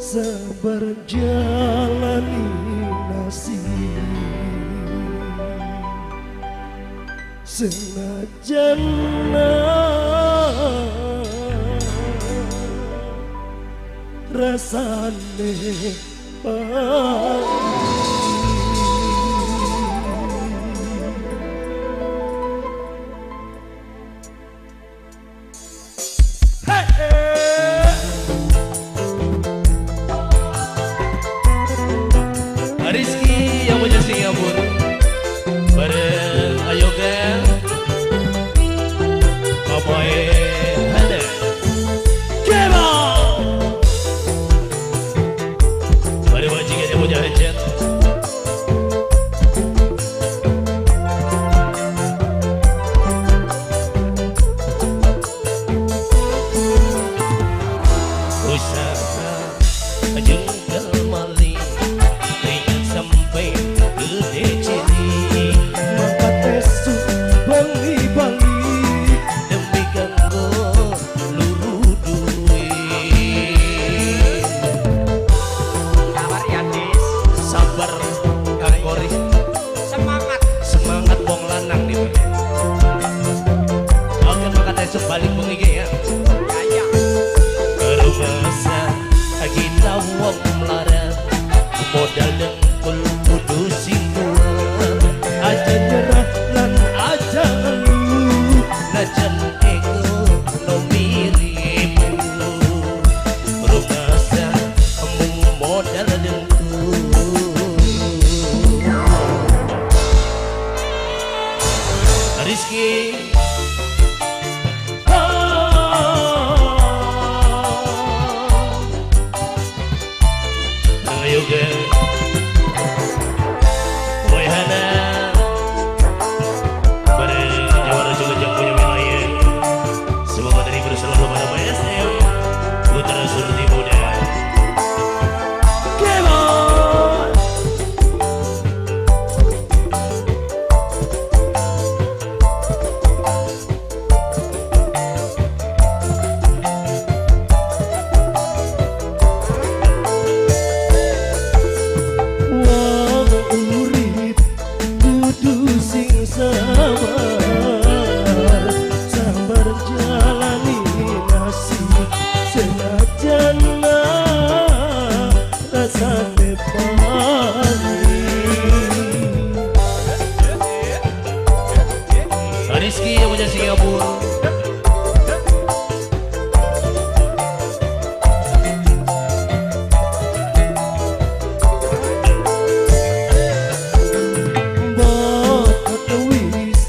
Sabar jalani nasib, senajan rasane pahit. Rizky yang punya Singapura bareng Ayoga Bapak Hana Kemo bareng majikan yang punya hajat. Usaha jengkel mali sampai gede ciri, maka esuk bengi bali demi kanggo luru duit. Sabar ya, Dis. Sabar Kang Kori, Semangat. Semangat wong lanang nih. Oke, maka esuk balik bengi ya. Ya ya. Rumasa kita wong melarat, modal dengkul kudu sing kuat. Aja nyerah lan aja ngeluh, najan ekonomi ribu. Rumasa mung modal dengkul. Rizky Ayo Boy Hana bareng Jawara juga yang punya wilayah. Semoga terhibur selalu pada PSM Putra Surti Muda. Kemon. Wong urip kudu sing sabar, sabar jalani nasib, senajan rasane pahit. Rizky yang punya Singapura. Mbok wis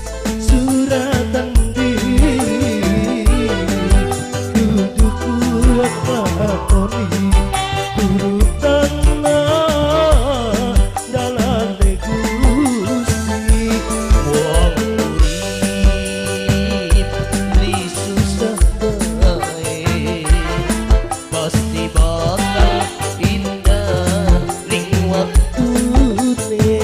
suratan diri, kudu kuat lakoni turutan dalane Gusti. Wong urip li susah bae, pasti bakal indah ning waktune.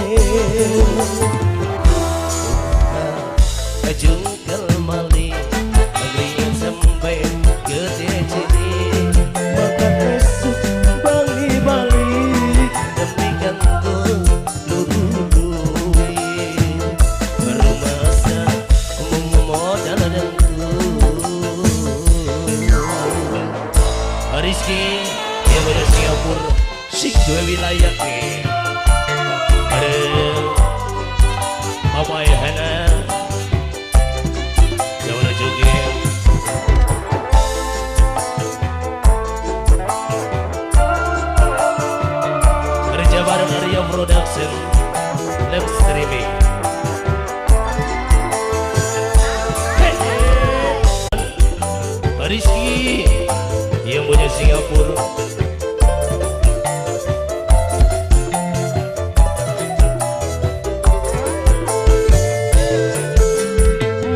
Jungkel mali negeri sampai gede cilik, Maka esuk bengi balik demi kanggo luru duit. Rumasa mung modal dengkul. Rizky yang punya Singapura sing duwe wilayah nih. Ada Mama Hana Jawara juga. Kerja bareng Arya Production live streaming. Hey. Rizky yang punya Singapura.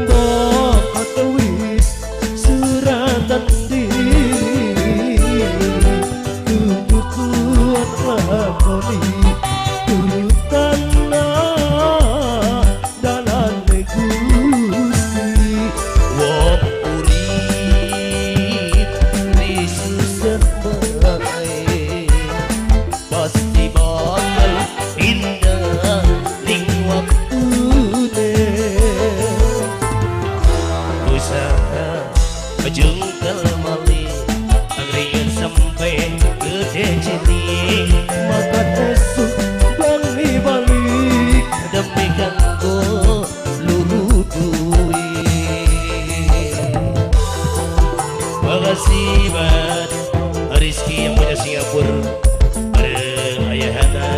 Mbok wis suratan diri, kudu kuat lakoni turutan dalane Gusti. Makan esuk bangi balik demi kanggo luru duit. Makasih buat Rizky yang punya Singapura, bareng Ayahana.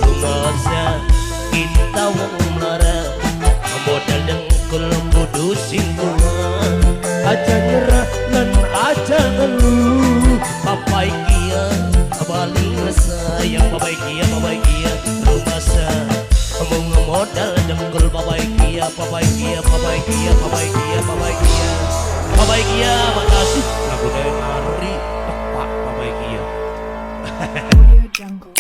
Rumasa kita wong melarat, modal dengkul kudu sing kuat. Aja nyerah lan aja ngeluh, Papai kia bali sayang, papai kia, papai kia. Rumasa mung modal dengkul, papai kia, papai kia, papai kia, papai kia, papai kia, papai kia. Makasih lagu dari Mari tepak papai kia. Audio Jungle.